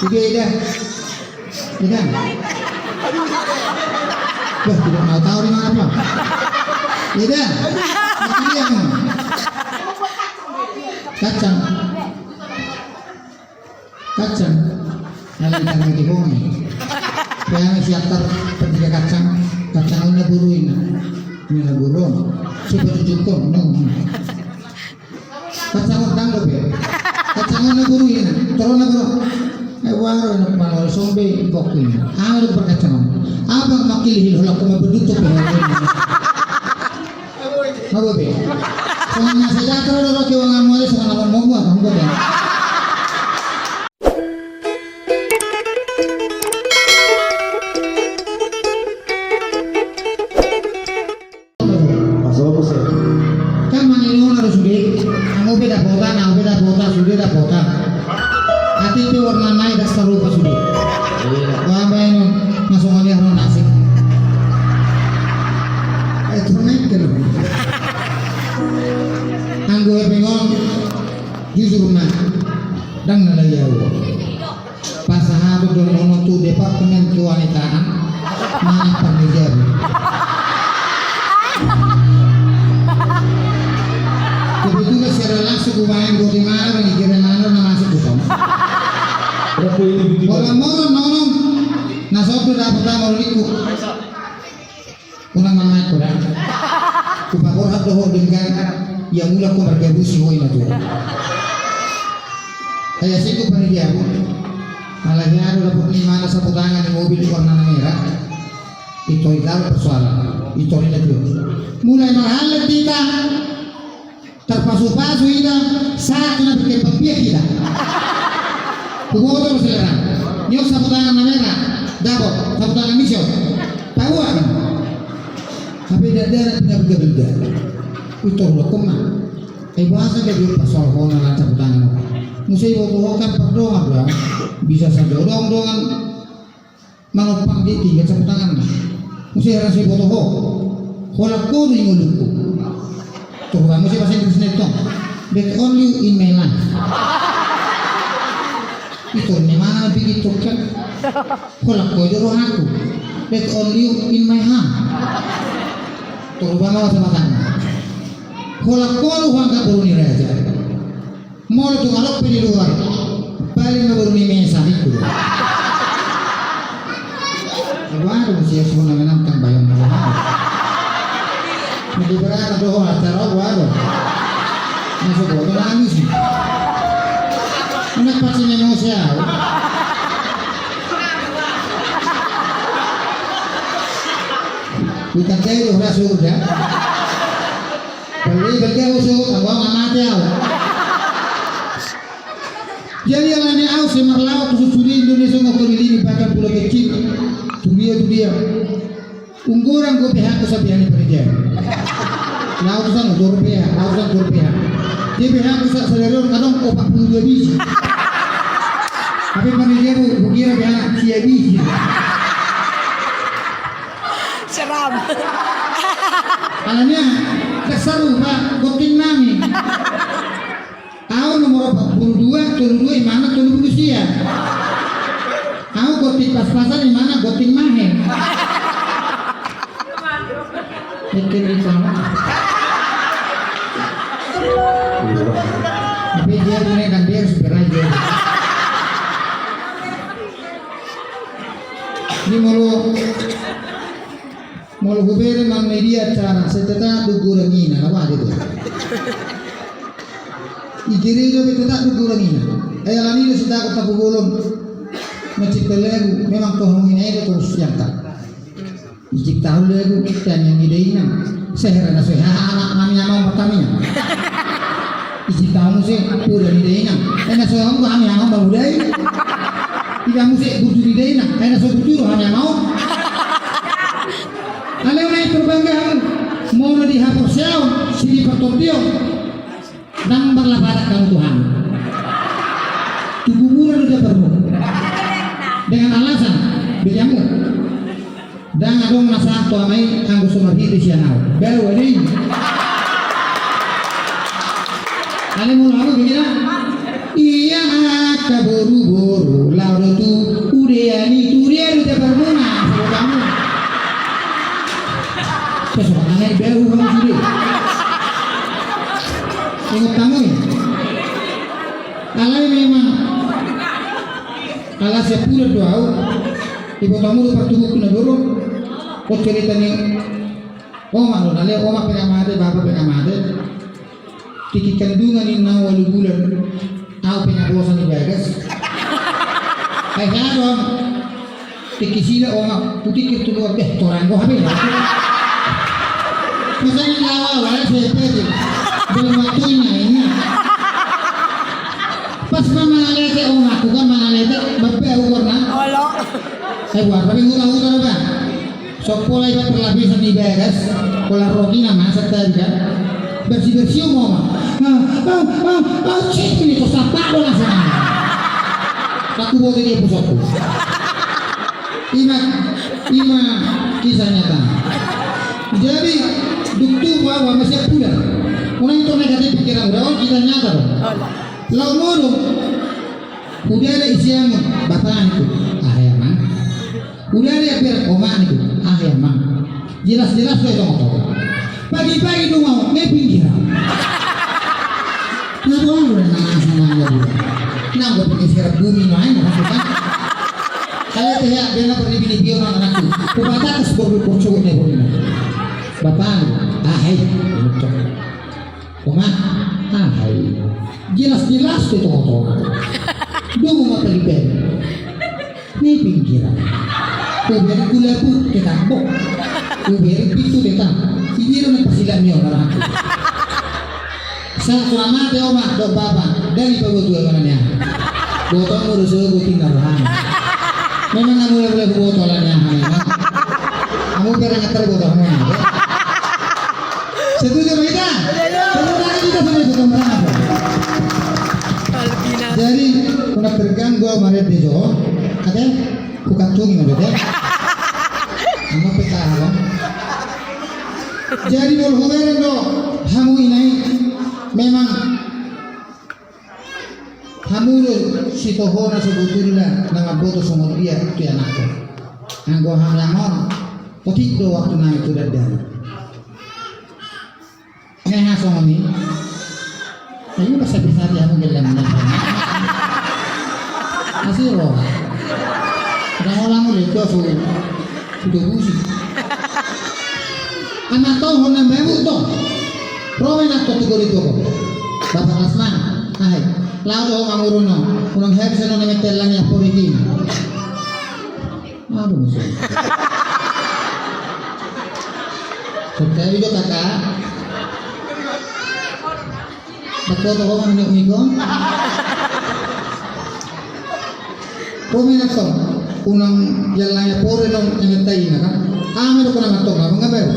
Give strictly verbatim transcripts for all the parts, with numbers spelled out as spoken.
Ida, ida. Ida. Wah, tidak mau tahu di mana, Bang. Ida. Ini dia, Bang. Kacang. Kacang. Alai kacang di bumi. Kaya siap tar pergi kacang. Kacang ini buru ini. Ini buru. Coba tunjukkan. Kacang on dang dope. Kacang on na boru i na. Toro na boru. Ai waro na manol sombe bokku i na. Anu do perkacang on. Abang makilihil hola kuma berdutuk be. Apa be? Songon na sejahtera do roke wangan mole songon na momu apa enggak be. Kan manginona do sude, anggo pe dapotan, anggo pe dapotan, sude dapotan. Atik pe warna nai das sarupa sude. Iya. Wah, baen on, masuk kali arno nasib. Eh, cuma itu loh. Anggo pe ngomong, jujur ma, dang na lai au. Pasahaton do nono tu Departemen Kewanitaan, manang parniagaan. Kebetulan secara langsung kubaen boti mana, bang, kira mana na masuk tu son. Orang moron nono, na sotu dapat tanggal liku. Unang mamaek ho da. Hupaborhat do ho denggan, ia mulak ho margabusi ho i na tu. Ai asing tu panitia ho. Alai hea do dapot ni mana sapu tangan ni mobil warna na merah. Ito i taruh persoalan. Ito i na tu. Mulai marhalat hita. Tarpasupasu hita, sahat tu na berkembang biak hita. Huboto do selera. Nyo sapu tangan na merah. Dapot, sapu tangan ni sio. Paua kan. Hape dak dak na pinabelga-belga. Ito ho do koma. Ai boasa gabe pasoal ho na lan sapu tangan. Muse iboto ho kan pardongan do. Bisa saja odong dongan. Manompang di tinggal sapu tangan. Muse hera sai boto ho. Holan ho do i ngolungku. Tuh, muse bahasa Inggris na tong. That only in my life. Ito ni mana bikin tuh kan. Holan ho do rohaku. That only in my heart. Tuh, bahasa Batak. Holan ho do hangka boru ni raja. Molo tung adong pe di luar, paling ma boru ni mesa itu. Waduh, sia semua na menantang bayang-bayang. Mungkin berapa doh acara, waduh. Masuk gua nangis. Enak pasti emosi au. Bukan saya udah sudah. Beli beli usut, abang amat ya. Jadi alani au sai marlaok tu sude Indonesia, mangkelilingi bahkan pulau kecil. Tu dia, tu dia. Unggorang go behaku sabihan ni panitia. Laok tu san unggor beha, laok tu san unggor beha. Dia behaku sa sadari on kadang opat puluh dua biji. Tapi panitia tu kukira beha sia biji. Seram. Alani aha, dasar upa gonting nami. Au nomor opat puluh dua, tolu dua imana tolu puluh sia. Au gonting pas-pasan imana gonting mahe. Pikir di sana. Tapi dia punya kan dia harus beraja. Ini molo, molo hubere mang media acara, sai tetap do gorang ina, apa ada tu? Igere do tetap do gorang ina. Ai alani do sitaku tapu bolon. Mencipta lagu, memang tohong ina itu terus yang tak. Diciptahon lagu, tanyang ida inang. Sehera na soe haha anak nami ama on pertamina. Diciptahon muse, uda ni ida inang. Ena soe hamu hami ama on mangudai. Ida muse, butu ni ida inang. Ena soe butu hami ama on. Alai unang perbangga hamu. Molo di haporseaon, sidi partondion. Ndang marlapatak hamu Tuhan. Tu kuburan udah perlu. Dengan alasan, bejamu. Ndang adong na sahat tu ama i anggo so marhite sian au. Baru ading. Ale molo hamu begina. Ia angka boru-boru, lao do Ala sian Pudan do au. Iboto hamu do partubukku na dolo. Ho cerita ni omak do na leleng, omak pe na mate, bapa pe na mate. Tingki kandungan ninna ualu bulan, au pe na bosan di bagas. Ai hea do. Tingki sila omak, hutingkir tu luar, eh, torang do hape. Misalna lawa, wala saya pede. Belum waktunya ini. Pas ma mangalete omakku kan, mangalete, babba ukur na. Olo. Eh, buat, tapi ngutang-ngutang apa? Sok pola iba perlapisan di bagas, pola rokina masa tadi kan. Bersih-bersih mau mah. Ah, ah, ah, ah, cik ini kok sapak lo langsung. Aku bawa dia pusatku. Ima, ima kisah nyata. Jadi, duktu bawa masih pulang. Unang itu negatif pikiran, udah, oh, kisah nyata loh. Lau modom. Udah ada isian, bapak itu. Ah, ya, Mang. Udah dia biar koma itu, ah ya, Mang. Jelas-jelas do i tongatonga. Pagi-pagi do mau, nai pinggir. Na bohong udah nang sama dia dulu. Nang gua pikir sirat bumi main, maksudnya. Kalau itu ya, dia nggak pernah bini-bini orang anakku. Ku batas baru kurcuk nih, baru ini. Bapak, ah, hai. Koma, ah, hai. Jelas-jelas do i tongatonga. Dungu ma pagi-pagi. Ni pingkiran. Uberi gula putih tambok. Uberi pitu de tambok. Ini rumah persilam yo orang aku. Sang kurang mati omak do bapak dari bawa dua mana nya. Botol mulu suruh butin naruhan. Memang kamu yang boleh botol nya memang. Kamu pernah ngeter botol mana? Setuju ma hita? Setuju. Tepuk tangan kita sama itu, tepuk tangan. Jadi, unang terganggu au marende jo. Ate, hukantungi ma bete. Anu peta apa? Jadi, molo hubereng do, hamu ina i, memang hamu do sitohona sebetulna na mamboto songon dia tu anakta. Anggo hami amang, otik do waktu nami tu dandani. Ngeha songon i. Tapi pas bisa dia hamu gelem. Asiro. Udah mau lamu lagi tu. Sudah busi. Anak tong hona mabuk tong. Ro ma anak tong tu gori toko. Bapak Asman, ahai. Lao do manguruno. Unang habis no nemetelan ya poriti. Aduh, musuh. Percaya juga kakak. Betul toko mana nyok miko. Komi na tong, unang jalan ya pore nong ngetai na kan. Ame do kena matong apa ngabar?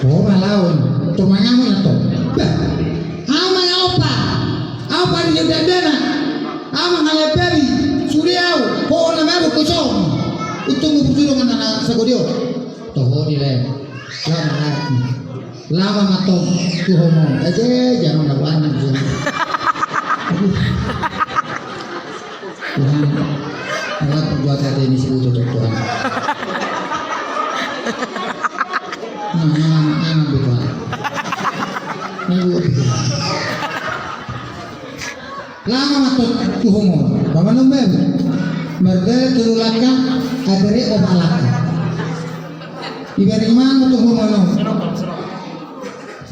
Oh malawan, cuma ngamu na tong. Bah, ama ya opa, apa di jauh dandana? Ama ngale beri, sude au, ho na mabu kosong. Untung mu bujurung anak sagodio. Toho di le. Lama hati. Lama matong tu homo. Aja jangan lawan aja. Aduh. Tuhan, alat perbuatan ini sebut untuk Tuhan. Nah, nah, nah, nah, gitu. Nah, gitu. Lama matong tu homo. Pamanum bem. Margale tolu langka, adere opat langka. Ibari mangan tu homo no.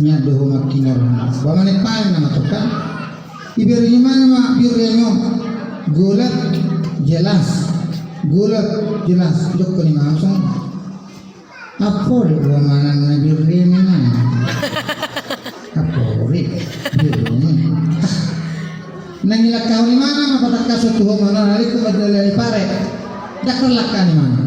Nya do homo kinar. Pamanum paling nama tukang. Iberi imana ma birremo. Golap jelas. Golap jelas. Jokko ni masong. Apa do gua mana na birremo na? Apa do birremo? Nang ilak kau ni mana ma patak kaso tu homo na naliku madala ni pare. Dakar lakka ni mana?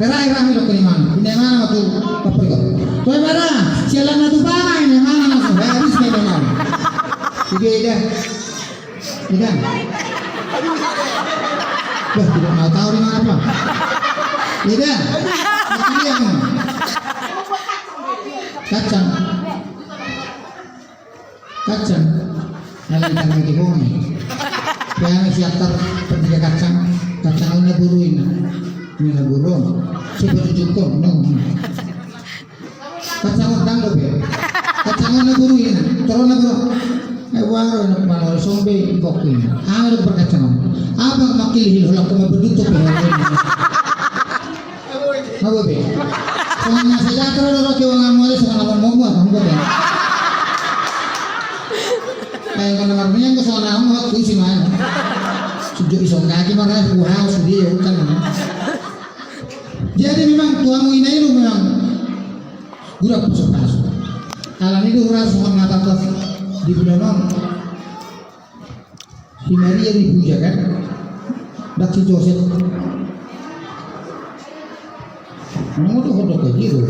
Kerai rami lo ke ni mana? Ini mana ma tu papriko? Tuai mana? Sialan na tu pama ini mana ma tu? Habis ke ni mana? Ide ide. Ida. Bah, tidak mau tahu di mana apa. Ida. Ini yang kacang. Kacang. Ala ikan lagi bongi. Kami siap tar pertiga kacang. Kacang ini buru ini. Ini buru. Coba tunjukkan. Kacang on dang dope. Kacang on na buru ina. Toro na buru. Eh, Waro enak manol sombe bokki. Ame do berkaca ngam. Apa makkilihil holan ko mabedut to pe. Apa be? Songon na sejahtera do roke wang amu ale songon na momo apa enggak be? Kayak mana marmian ke songon na momo aku isi mana? Sujud isong kaki marah buhau sudah ya utang. Jadi memang tuamu ina ilu memang gurap pasu-pasu. Alani do hurasa songon na tangkas di bulan on. Si Maria dipuja kan? Dak si Josep. Nang udah kodok aja do.